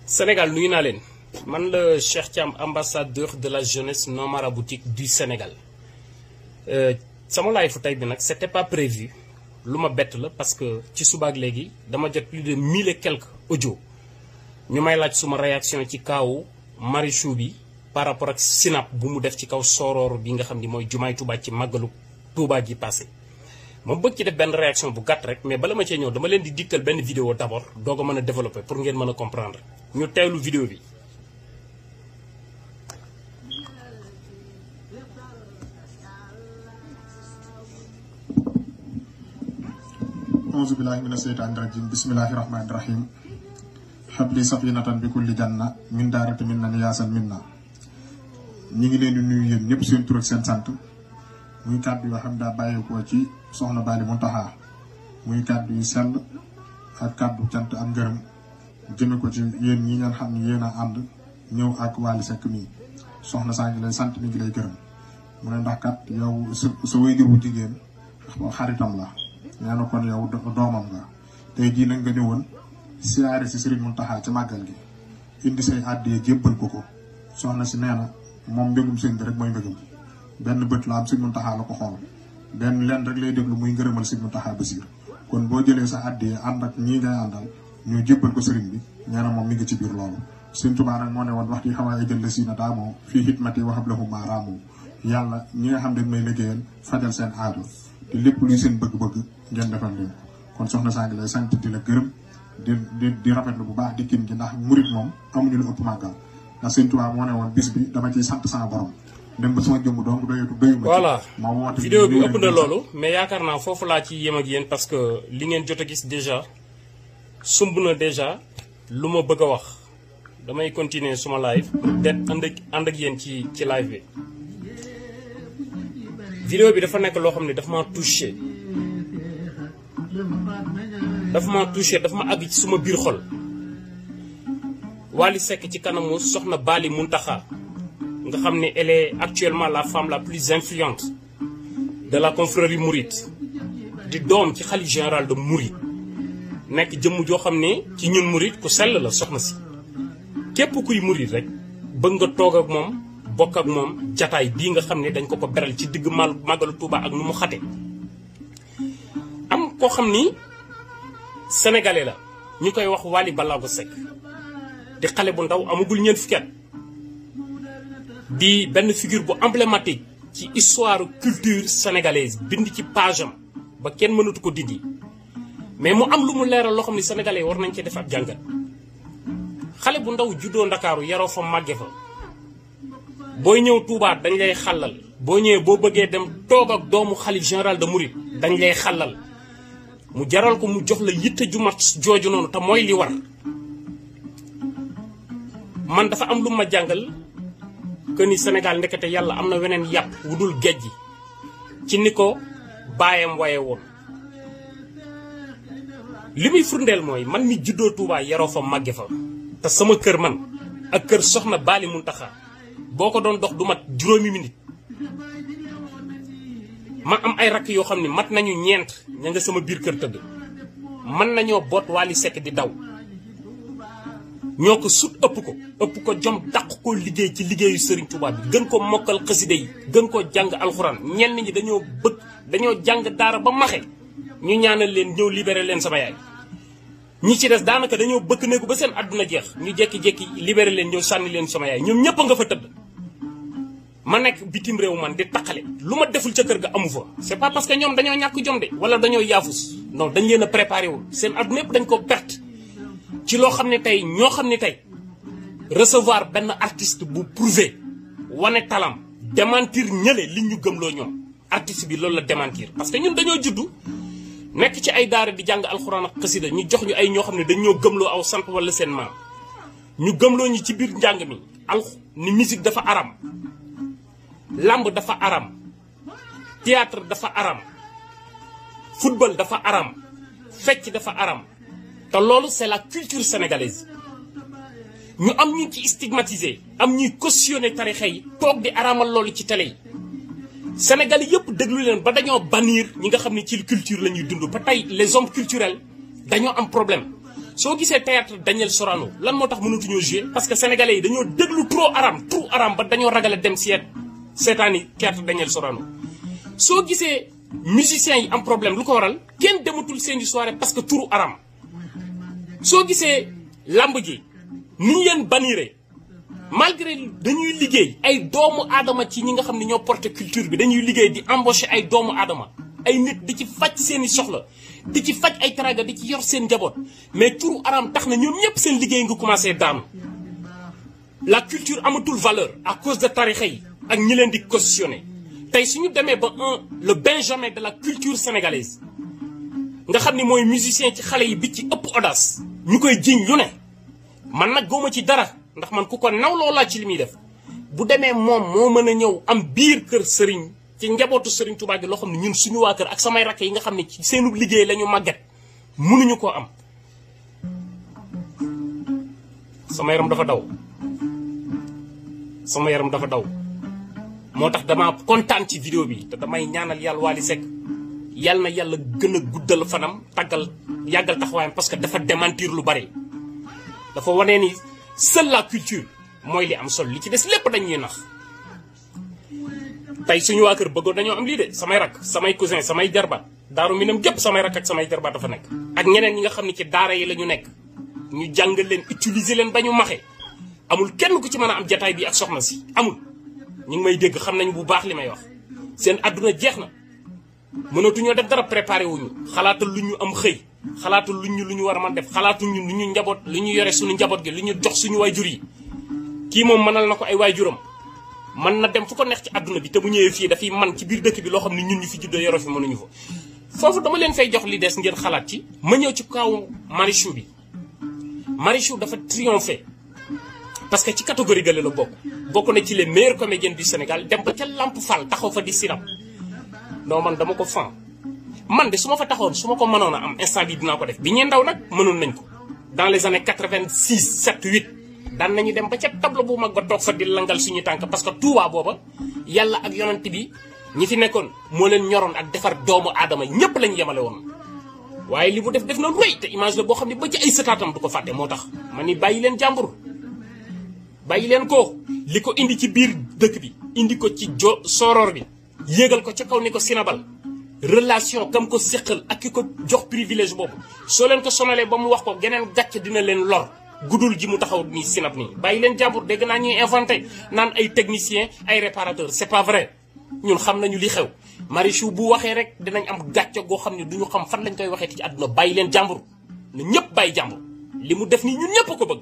Sénégal nuyu naa leen man la Cheikh Thiam ambassadeur de la jeunesse non maraboutique du Sénégal sama live fu tey bi nag c'était pas prévu lu ma bett la parce que ci subaak léegi dama jot plus de 1000 et quelques audio ñu may laaj suma réaction ci kaawu Marichou bi par rapport ak sinap bu mu def ci kaw sooroor bi nga xam ni mooy jumaay Touba ci màggalu Touba ji passé ma bëgg ci def benn réaction bu gàtt rek mais bala ma cee ñëw dama leen di digtal benn vidéo d'abord doog a mën a développer pour ngeen mën a comprendre ñu teewlu vidéo bi. auzu billahi mina seytaani rajim bismillahi rahmani rahim habli safinatan bi kulli janna min daarati min na niyaasan min na ñi ngi leen di nuyu yéen ñëpp seen tur ak seen sant muy kàddu yoo xam daa bàyyeekoo ci soxna Bally Mountakha muy kàddu yu sell ak kàddu cant ak ngërëm jëme ko ci yéen ñi ngeen xam ne yéen a ànd ñëw ak Wally Seck mii soxna saa ngi lay sant mi ngi lay gërëm mu ne ndax kat yow sa waajur wu jigéen xaritam la nee na kon yow doomam nga tey jii nag nga ñëwoon siyaare si Serigne Mountakha ci màggal gi indi say àddee jébbal ko soxna si nee na moom mbégum sëñ bi rek mooy mbégum benn bët la am Serigne Mountakha la ko xool benn leen rek lay déglu muy ngërëmal Serigne Mountakha Bassir kon boo jëlee sa àddee ànd ak ñii ngay àndal ñu jébbal ko Serigne bi nee na moom mi ngi ci biir loolu Serigne Touba nag moo ne woon wax di xawaay ay jël la si na daamoo fii xidmati waxab lahu maaraamu yàlla ñi nga xam ne may liggéeyal fajal seen aajo te lépp luy seen bëgg-bëgg ngeen defal leen kon soxna saa ngi lay sant di la gërëm di rafetlu bu baax dikkin gi ndax murit moom amuñu lu ëpp màggal ndax Sëñ Tuubaa moo ne woon bis bi dama ciy sant sama borom dem ba sama jëmm donc doyu ma voilà ma woote vidéo bi ëpp na loolu mais yaakaar naa foofu laa ci yem ak yéen parce que li ngeen jot a gis déjà sumb na déjà lu ma bëgg a wax damay continuer suma live det ànd ak yéen ci live bi vidéo bi dafa nekk loo xam ne dafa ma touché dafa ma àgg ci suma biir xol Wally Seck ci kanamu soxna Bally Mountakha nga xam ne elle est actuellement la femme la plus influente de la confrérie mouride di doom ci khalife général de Mouride nekk jëmm joo xam ne ci ñun Mouride ku sell la soxna si képp kuy Mouride rek bëgg nga toog ak moom bokk ak moom jataay bii nga xam ne dañ ko beral ci digg màggalu Touba ak nu mu xate am koo xam ni sénégalais la ñu koy wax Wally Ballago Seck di xale bu ndaw amagul ñeent fukki at di benn figure bu emblématique ci histoire culture sénégalaise bind ci page am ba kenn mënatu ko dindi mais mu am lu mu leeral loo xam ni sénégalais war nañ ci def ab jàngat xale bu ndaw juddoo Ndakaaru yaroo fa màgge fa booy ñëw Touba dañ lay xàllal boo ñëwee boo bëggee dem toog ak doomu xalif général de Mouride dañ lay xàllal mu jaral ko mu jox la yitte ju mat jooju noonu te mooy li war man dafa am lu ma jàngal que ni Sénégal ndekete yàlla am na weneen yàpp wu dul géej gi ci ni ko baayam waye woon li muy firndeel mooy man mi juddoo Touba yaroo fa màgge fa te sama kër man ak kër soxna Bally Mountakha boo ko doon dox du mat juróomi minute ma am ay rakk yoo xam ne mat nañu ñeent ña nga sama biir kër tëdd mën nañoo boot Wally Seck di daw ñoo ko sut ëpp ko jom dàq ko liggéey ci liggéeyu Serigne Touba bi gën ko mokkal xaside yi gën ko jàng alxuraan ñenn ñi dañoo jàng daara ba maxe ñu ñaanal leen ñëw libéré leen sama yaay ñi ci des daanaka dañoo bëkk néegu ba seen àdduna jeex ñu jekki-jekki libéré leen ñëw sànni leen sama yaay ñoom ñëpp nga fa tëdd ma nekk bitim réew man di taqale lu ma deful ca kër ga amu fa c'est pas parce que ñoom dañoo ñàkk jom de wala dañoo yaafus non dañ leen a préparé wul seen àdduna yëpp dañ ko perte ci loo xam ne tey ñoo xam ne tey recevoir benn artiste bu prouvé wane talam démentir ñële li ñu gëmloo ñoom artiste bi loolu la démentir parce que ñun dañoo juddu nekk ci ay daara di jàng alxuraan ak xasida ñu jox ñu ay ñoo xam ne dañoo gëmloo aw sant wala seen maam ñu gëmloo ñu ci biir njàng mi ni musique dafa aram lamb dafa aram théâtre dafa aram football dafa aram fecc dafa aram te loolu c'est la culture sénégalaise ñu am ñu ci stigmatisé am ñuy cautionné tarixa yi toog di aramal loolu ci télé yi Sénégal yëpp déglu leen ba dañoo bannir ñi nga xam ne ci culture la ñuy dund ba tey les hommes culturels dañoo am problème soo gisee théâtre Daniel Sorano lan moo tax mënatuñoo jouer parce que sénégalais yi dañoo déglu trop aram ba dañoo ragale dem seetaani théâtre Daniel Sorano soo gisee musiciens yi am problème lu ko waral kenn dematul seeni soirée parce que turu aram soo gisee lamb ji ni ñu leen baniré malgré dañuy liggéey ay doomu aadama ci ñi nga xam ne ñoo porté culture bi dañuy liggéey di embaucher ay doomu aadama ay nit di ci faj seeni soxla di ci faj ay teraanga di ci yor seen njaboot mais turu aram tax na ñoom ñëpp seen liggéey nga commencé daanu la culture amatul valeur à cause de tarixa yi ak ñi leen di cautionné tey suñu demee ba le benjamin de la culture sénégalaise nga xam ni mooy musicien ci xale yi bi ci ëpp audace ñu koy jiñ lu ne man nag góoma ci dara ndax man ku ko nawloo laa ci li muy def bu demee moom moo mën a ñëw am biir kër sëriñ ci njabootu sëriñ Touba gi loo xam ne ñun suñu waa kër ak samay rakk yi nga xam ne ci seenu liggéey la ñu màgget mënuñu koo am sama yaram dafa daw moo tax dama kontaan ci vidéo bi te damay ñaanal yàlla Wally Seck yàlla na yàlla gën a guddal fanam yàggal taxawaayam parce que dafa démentir lu bari dafa wane ni seule la culture mooy li am solo li ci des lépp dañuy nax tey suñu waa kër bëggoon dañoo am lii de samay rak samay cousin samay jarbaat daaru minam gépp samay rak ak samay jarbaat dafa nekk ak ñeneen ñi nga xam ne ci daara yi la ñu nekk ñu jàngal leen utiliser leen ba ñu maxe amul kenn ku ci mën a am jataay bi ak soxna si amul ñu ngi may dégg xam nañ bu baax li may wax seen àdduna jeex na mënatuñoo def dara préparé wuñu xalaatal lu ñu am xëy xalaatal lu ñu war a mën def xalaatu ñu lu ñu njaboot lu ñu yore suñu njaboot gi lu ñu jox suñu waajur yi kii moom mënal na ko ay waajuram mën na dem fu ko neex ci àdduna bi te bu ñëwee fii dafay man ci biir dëkk bi loo xam ne ñun ñu fi juddoo yoroo fi mënuñu fa foofu dama leen fay jox li des ngeen xalaat ci ma ñëw ci kaw Marichou bi Marichou dafa triomphé parce que ci catégorie gale la bokk na ci les meilleurs comédiens du Sénégal dem ba ca Lamp Fall taxaw fa di sinap non man dama ko fan man de su ma fa taxawoon su ma ko mënoon a am instant bi dinaa ko def bi ñeen ndaw nag mënoon nañ ko dans les années 86 7 8 daan nañu dem ba ca tableau bu mag ba toog fa di langal suñu tànk parce que Touba booba yàlla ak yonent bi ñi fi nekkoon moo leen ñoroon ak defar doomu aadama ñépp lañ yemale woon waaye li mu def na lu rëy te image la boo xam ne ba ci ay sëtaatam du ko fàtte moo tax ma ni bàyyi leen jàmbur bàyyi leen ko li ko indi ci biir dëkk bi indi ko ci soror bi yéegal ko ca kaw ni ko sinabal relation kam ko séqal ak ki ko jox privilège boobu soo leen ko sonalee ba mu wax ko geneen gàcc dina leen lor gudul ji mu taxaw nii sinap nii bàyyi leen jàmbur dégg naa ñuy inventé naan ay technicien ay réparateur c'est pas vrai ñun xam nañu li xew Marichou bu waxee rek dinañ am gàcce goo xam ne duñu xam fan lañ koy waxee ci àdduna bàyyi leen jàmbur na ñëpp bàyyi jàmbur li mu def nii ñun ñëpp ko bëgg